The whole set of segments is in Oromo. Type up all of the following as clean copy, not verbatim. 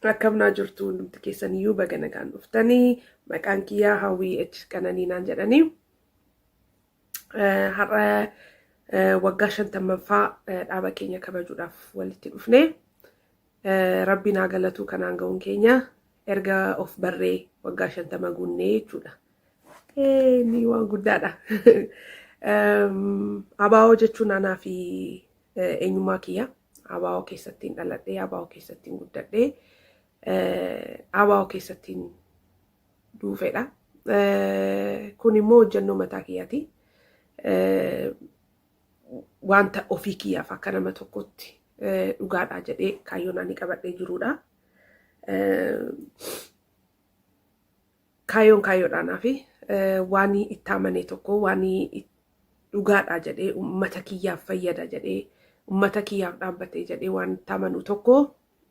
Akkamnaa jirtu hundumti keessaniyyuu, baga nagaan dhuftanii. Maqaan kiyyaa Hawwii H Qananii naan jedhanii. Har'a waggaa 50ffaa dhaaba keenya kabajuudhaaf walitti dhufne. Rabbiin haa galatu, kanaan ga'uun keenya erga of barree waggaa 50 guunnee jechuudha. Inni waan guddaadha. ABO jechuun anaa fi eenyummaa kiyya. ABO keessattiin dhaladhee, ABO keessattiin guddadhee, ABO keessattiin duufedha. Kun immoo hojjannoo mataa kiyyaati. Wanta ofii kiyyaaf akka nama tokkotti dhugaadha jedhee kaayyoon ani qabadhee jirudha. Kaayyoon kaayyoodhaanaa fi waan itti amanee tokko, waan dhugaadha jedhee, uummata kiyyaaf fayyada jedhee, uummata kiyyaaf dhaabbatee jedhee waan itti amanu tokko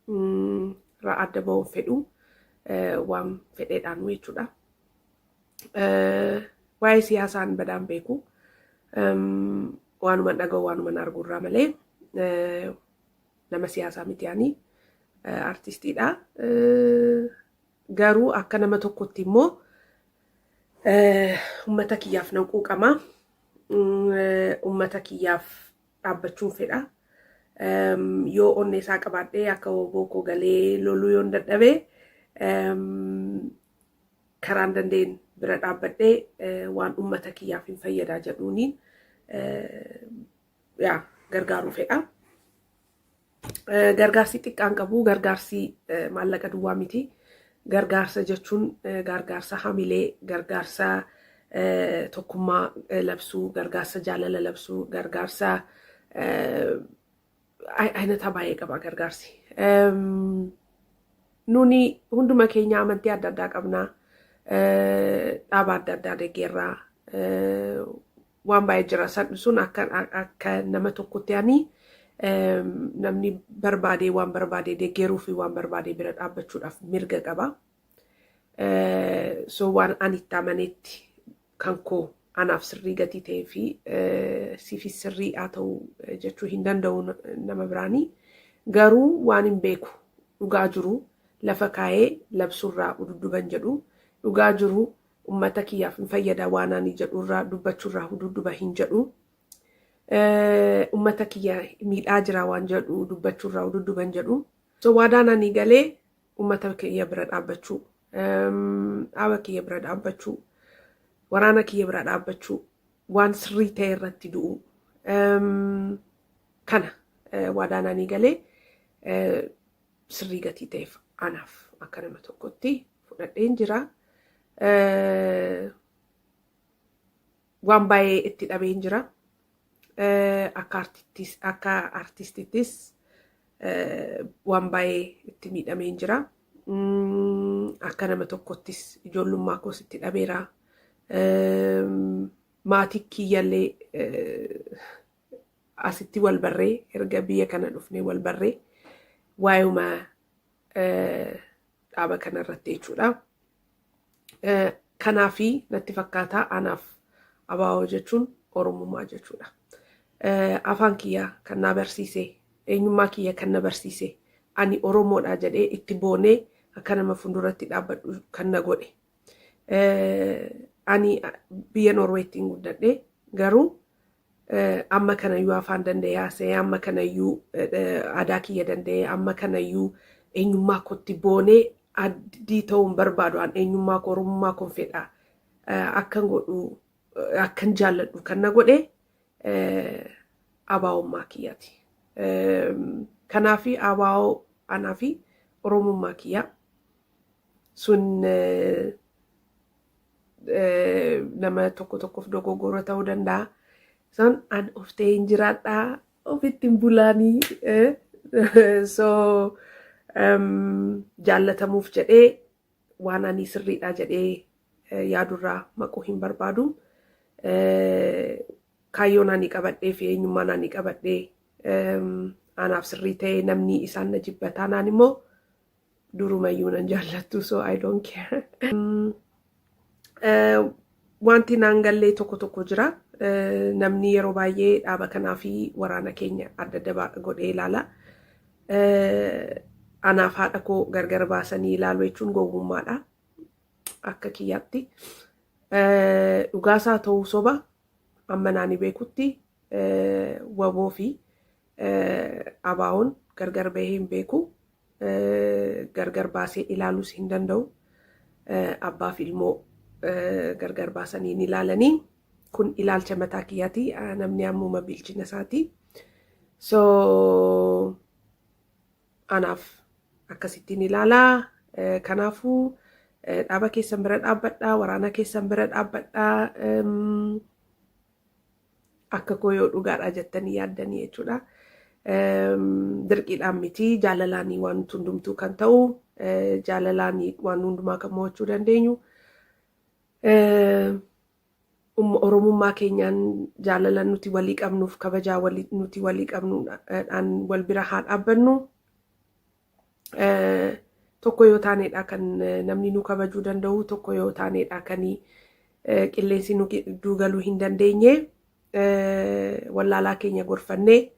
irraa adda ba'uun fedhu waan fedheedhaan jechuudha. Waa'ee siyaasaan badaan beeku. Waanuma dhaga'u, waanuma argu irraa malee nama siyaasaa miti, ani artistiidha. Garuu akka nama tokkotti immoo uummata kiyyaaf nan quuqama. Uummata kiyyaaf dhaabbachuun fedha. Yoo onnee isaa qabaadhee akka WBO koo galee loluu yoon dadhabe, karaan dandeen bira dhaabbadhee waan uummata kiyyaaf hin fayyadaa jedhuuniin yaa gargaaruu fedha. Gargaarsi xiqqaan qabu gargaarsi maallaqa duwwaa miti. Gargaarsa jechuun gargaarsa hamilee, gargaarsa tokkummaa labsuu, gargaarsa jaalala labsuu, gargaarsa aynata baay'ee qaba gargaarsi. Nuni hunduma keenya amantii adda addaa qabna. Dhaaba adda addaa deeggerraa. Waan baay'ee jira. Sun akka nama tokkotti ani namni barbaadee waan barbaadee deeggeruu fi waan barbaadee bira dhaabbachuudhaaf mirga qaba. So waan ani itti amanetti kan koo anaaf sirrii gatii ta'ee fi siifis sirrii haa ta'u jechuu hin danda'u nama biraanii. Garuu waan hin beeku, dhugaa jiru lafa kaa'ee labsuurraa ududduban jedhu, dhugaa jiru ummata kiyyaaf hin fayyada waan ani jedhurraa dubbachuurraa ududduba hin jedhu. Ummata kiyya miidhaa jira waan jedhu dubbachuurraa ududduba hin jedhu. So waadaan ani galee ummata kiyya bira dhaabbachuu, dhaaba kiyya bira dhaabbachuu, waraana kiyya bira dhaabbachuu, waan sirrii ta'e irratti du'u. Kana waadaan ani galee sirrii gatii ta'eef anaaf akka nama tokkotti fudhadheen jira. Waan baay'ee itti dhabeen jira. Akka artistittis waan baay'ee itti miidhameen jira. Akka nama tokkottis ijoollummaa koos itti dhabeera. Maatii kiyyallee asitti wal barree, erga biyya kana dhufnee wal barree waa'uma dhaaba kana irratti jechuudha. Kanaafi natti fakkaata anaaf ABO jechuun Oromummaa jechuudha. Afaan kiyya kan na barsiise, eenyummaa kiyya kan na barsiise, ani Oromoodha jedhee itti boonee akka nama fuulduratti dhaabbadhu kan na godhe. Ani biyya Noorweettiin guddadhe, garuu amma kanayyuu afaan danda'ee haasa'ee, amma kanayyuu aadaa kiyya danda'ee, amma kanayyuu eenyummaa kootti boonee addii ta'uu hin barbaadu. An eenyummaa koo, Oromummaa koon fedha. Akkan godhu, akkan jaalladhu kan na godhe ABO'ummaa kiyyaati. Kanaafi ABO anaa fi Oromummaa kiyya. Sun nama tokko tokkoof dogoggora ta'uu danda'a. Isaan an of ta'ee hin jiraadhaa, ofitti hin bulaanii. So jaallatamuuf jedhee waan ani sirriidha jedhee yaadurraa maquu hin barbaadu. Kaayyoon ani qabadhee fi eenyummaan ani qabadhee anaaf sirrii ta'ee namni isaan na jibbataa naan immoo durumayyuu nan jaallattu, so I don't care. Wanti naan gallee tokko tokko jira. Namni yeroo baay'ee dhaaba kanaa fi waraana keenya adda adda godhee ilaala. Anaaf haadha koo gargar baasanii ilaaluu jechuun gowwummaadha. Akka kiyyaatti. Dhugaasaa ta'uu soba, amma naani beekutti WBO fi ABO'n gargar bahee hin beeku. Gargar baasee ilaaluus hin danda'u. Abbaaf ilmoo gargar baasanii ni ilaalanii. Kun ilaalcha mataa kiyyaati. Namni ammuma bilchina isaati. So anaaf akkasittiin ilaalaa. Kanaafuu dhaaba keessan bira dhaabbadhaa, waraana keessan bira dhaabbadhaa. Akka koo yoo dhugaadha jettanii yaaddanii jechuudha. Dirqiidhaan miti, jaalalaanii waan hundumtuu kan ta'u, jaalalaanii waan hundumaa kan mo'achuu dandeenyu. Oromummaa keenyaan jaalala nuti walii qabnuuf kabajaa nuti walii qabnuudhaan wal bira haa dhaabbannu. Tokko yoo taaneedha kan namni nu kabajuu danda'u, tokko yoo taaneedha kan qilleensi nu gidduu galuu hin dandeenye. Wallaalaa keenya gorfannee,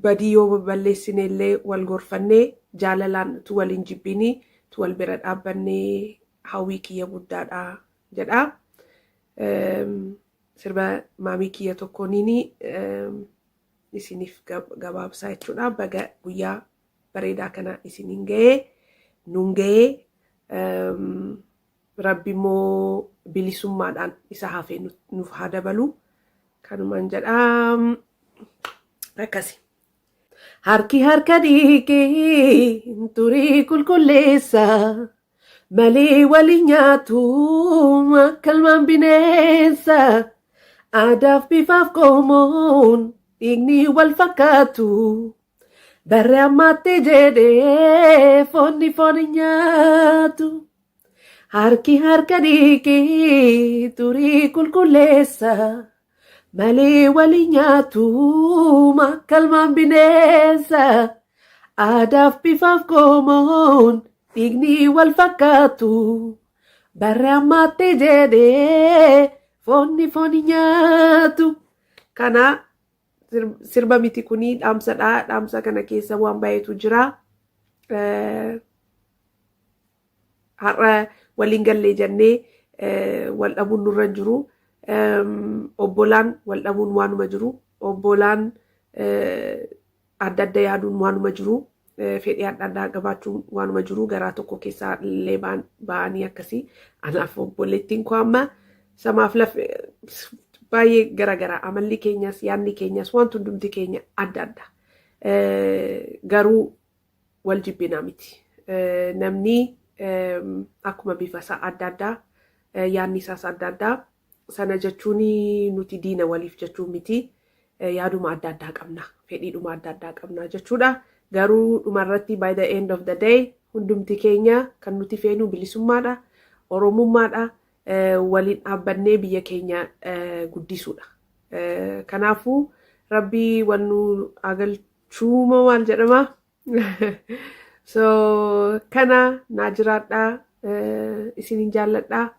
badii yoo balleessine illee wal gorfannee, jaalalaan tu waliin jibbinii tu wal bira dhaabbannee hawwii kiyya guddaadha jedha. Sirba maamii kiyya tokkooniini isiniif gabaabsaa jechuudha. Baga guyyaa bareedaa kana isiniin ga'ee, nuun ga'ee. Rabbi immoo bilisummaadhaan isa hafee nuuf haa dabalu. Kanumaan jedhaa, akkasi. Harki harka dhiqee turii qulqulleessa malee waliin nyaatu akka ilmaan bineensa. Aadaaf bifaaf qomoon dhiigni wal fakkaatu, barri ammaatti jedhee foonni foon hin nyaatu. Harki harka dhiqee turii qulqulleessa malee waliin nyaatu akka ilmaan bineensa. Aadaaf bifaaf qomoon dhiigni wal fakkaatu, barri ammaatti jedhee foonni foon hin nyaatu. Kana sirba miti, kuni dhaamsadha. Dhaamsa kana keessa waan baay'eetu jira. Har'a waliin gallee jennee wal dhabuun nurra hin jiru. Obbolaan wal dhabuun waanuma jiru. Obbolaan adda adda yaaduun waanuma jiru. Fedhii adda addaa qabaachuun waanuma jiru. Garaa tokko keessaa illee ba'anii akkasii. Anaaf obboleettiin koo amma samaaf lafe baay'ee garaagaraa. Amalli keenyas, yaadni keenyas, wanti hundumti keenya adda adda. Garuu wal jibbinaa miti. Namni akkuma bifa isaa adda addaa, yaadni isaas adda addaa. Sana jechuun nuti diina waliif jechuu miti. Yaaduma adda addaa qabna. Fedhiidhuma adda addaa qabna jechuudha. Garuu dhumarratti, by the end of the day, hundumti keenya kan nuti feenu bilisummaadha. Oromummaadha. Waliin dhaabbannee biyya keenya guddisuudha. Kanaafuu Rabbii wal nu agalchuuma maal jedhama. So kana naa jiraadhaa, isinin jaalladhaa.